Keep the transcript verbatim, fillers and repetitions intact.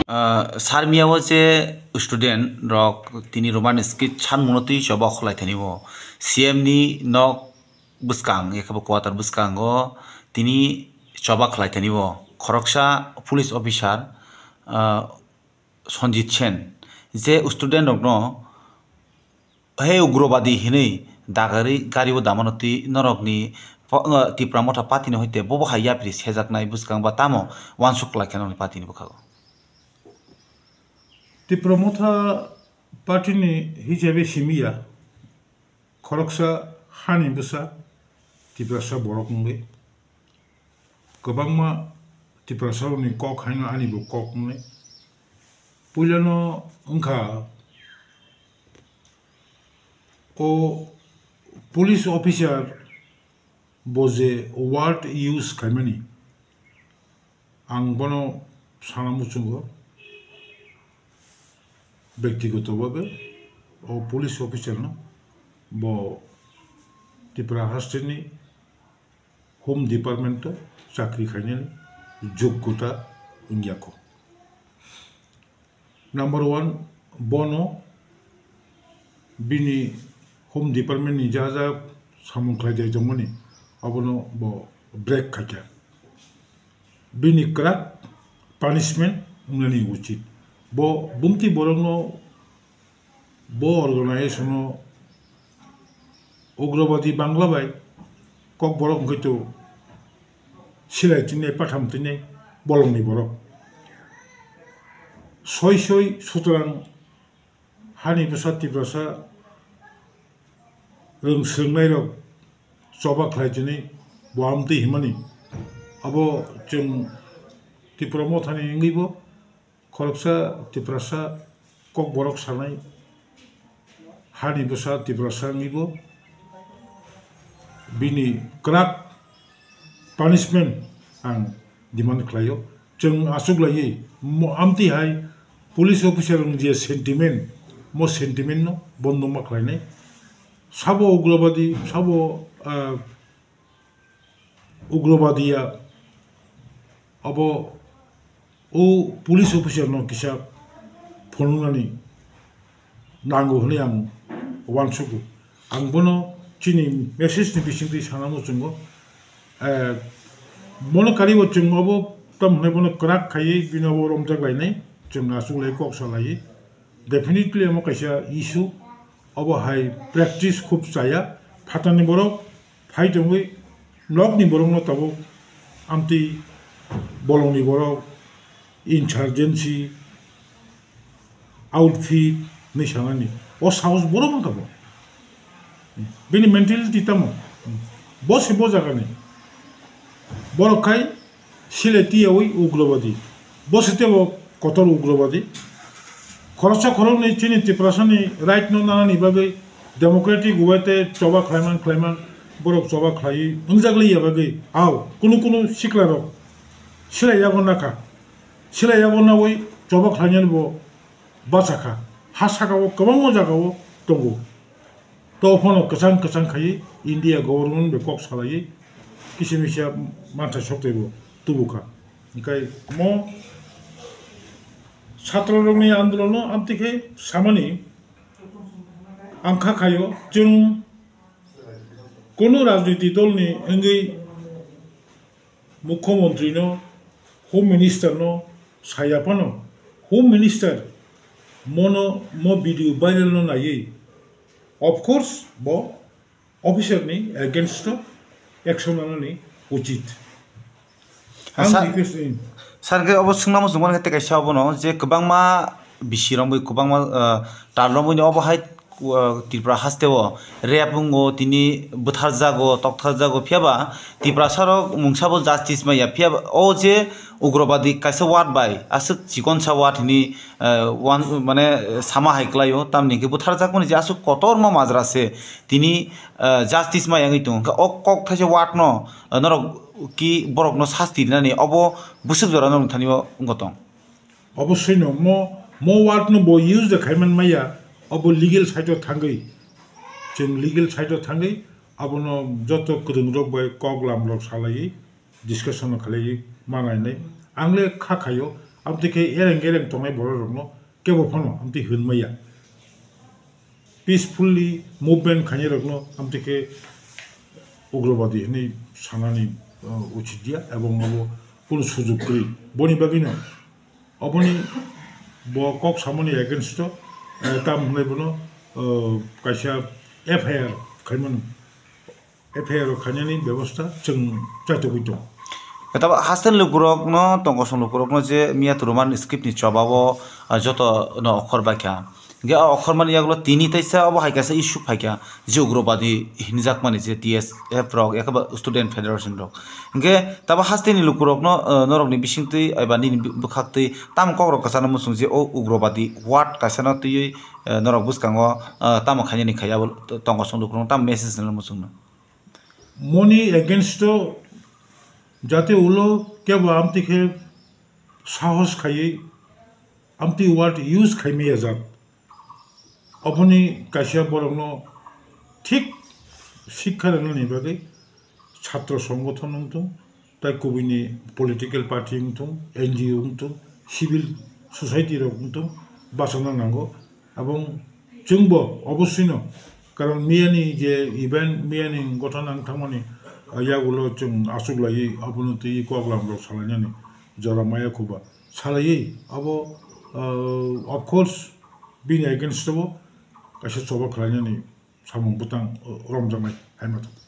Ah, Sarmia o je student rok tini Roman script sanmungno twi choba khlai thani o C M ni nok bwskang, yakhe bo quarter bwskango tini choba khlai thani o khoroksa police officer, ah, Sanjit Sen, je student rokno he ugrobadi hinwi dagarwi gari o damano twi norokni po-, ah, Tipra Motha party ni hoite bobo hai yapri sejaknai bwskang ba tamo wansuk khlai khe norokni party ni bwkhago. Tipra Motha party ni hisabe simi ya. Khoroksa hani bwsa Tiprasa borok wngwi. Kwbangma Tiprasarokni kok haino anibo kok wngnai. Puilano wngkha o police officer bo je word use khaimani, ang bono sana muchungo, bektigoto bhabe o police officer no bo Tripura haste ni Home Department o chakri khainani joggota wngya kho. Number one, bono bini Home Department ni ja ja samung khlai jai tongmani, abono bo break khaikha. Bini kwrak punishment wngnani uchit. Bo bumti borokno, bo organization o ugrobadi bangla bai kok borok wngkhe to silai tinai patham tinai bolongni borok. Soi soi sutrang hani bwsa Tiprasa rwng swrwngnairok choba khlai chini bo amtwi himani. Abo chwng Tipra Mothani wngwibo khoroksa Tiprasa kokborok sanai hani bwsa Tiprasa wngwibo bini kwrak punishment ang demand khlaio. Chwng achuklaiwi mo-, amtwi hai police officer rok je sentiment, mo sentiment no bondo ma khlainai. Sabo ugrobadi, sabo, ah, ugrobadiya abo o police officer no kisa phunuknani nango hwnwi ang uansugo. Ang bono chini message ni bisingtwi sana muchungo. Eh, bono karibo chwng obo tam hwnwi bono kwrak khaiwi bini obo romjak lainai, chwng achuklai kok salaiwi. Definitely omo kaisa issue, obo hai practice khub chaya, phatarni borok phai tongwi nokni borokno tabuk amtwi bolongni borok insurgency outfit hinwi sanani. O sahos borok wngkha bo. Bini mentality tamo? Bo se bo jagani. Borok khai sile tiyawi ugrobadi. Bo se tebo kotor ugrobadi. Khoroksa khoroknwi chini Tiprasani right no nanani bagwi democratic way te choba khlaiman khlaiman borok choba khlaiwi wngjakliya bagwi. Ao kunu kunu siklarok silaiyago nakha. Silaiyago nawi choba khlainani bo bachakha. Ha sakao kwbangma jagao tongo. To phano kwchang kwchang khai India government bai kok salaiwi kisa misa manthai sok teibo tubukha. Hinkhe mo chhatrorokni andolono amtwi khe samani ang kha khaio, chwng kunu rajniti dolni wngwi Mukhyamantri no, Home Minister no saya phano, Home Minister mono mo video viral no naiwi, of course, bo officer ni against o action lanani uchit. Ang Sa-, request in. Sir, hwnkhe obo swngna muchung mani khe tei kaisa obono je kwbangma bisi romwi, kwbangma, ah, tal romwi ni obo hai, ah, Tripura haste o rape wngo, tini bwtharjago, toktharjago, phiya ba Tiprasa rok mungsa bo justice maya, phiya ba o je ugrobadi kaisa ward bai aswk chikonsa ward hini, ah, wan-, mane sama hai kwlaio, tamni hwnkhe bwtharjakmani je aswk kotorma majra se tini, ah, justice maya wngwi tongo. Hwnkhe o kok thaisa ward no, ah, norok ki borokno sasti rinani obo bwswk jora norok thani o wngwi tong. Oboswino mo, mo word no bo use de khaiman maya, obo legal side o thangwi, chwng legal side o thangwi, abono joto kwrwngrok bai kok lamrok salaiwi, discussion no khalaiwi manainai. Ang le kha khaio, amtwi khe ereng ereng tongnai borok rokno kebo phano amtwi hwn maya. Peacefully movement khainai rokno amtwi khe ugrobadi hwnwi sanani, uh, uchit ya, ebong abo kunu sujug kwrwi. Boni bagwino oboni bo kok samani against o, eh, tam hwnwi bono, uh, kaisa F I R khaimano. F I R o khainani bebosta chwng chaitugwi tongo. Tabo haste ni lukurokno, tongkosong lukurokno je miya twrwmani script ni chobao, ah, joto no okhor baikha. Hingke o okhor mani yagulo tini teisa obo hai kaisa issue phaikha, je ugrobadi hinjakmani je T S F rok, ekaba student federation rok. Hingke tabo haste ni lukurokno, ah, norokni bisingtwi eba nini bwkhaktwi tamo kokrok kwchangno muchung je o ugrobadi word kaisano twiwi, ah, norok bwskango, ah, tamo khainani khai abo tongkosong lukurokno tamo message rwna muchungno. Moni against o jate ulo kebo amtwi khe sahos khaiwi amtwi word use khaimaya jak. Oboni kaisa borokno thik sikha rwnani bagwi chhatro songgothon wngthung, tai kubuni political party wngthung, N G O wngthung, civil society rok wngthung, bachana nango. Abong chwngbo obosino, karon miyani je event, miyani gotha nang thangmani, ah, yagulo chwng achuklaiwi abono twi koklam rok salainani jora maya khuba salaiwi abo, ah, of course bini against o kaisa choba khlainani samung bwtang, ah, romjaknai hai ma thang.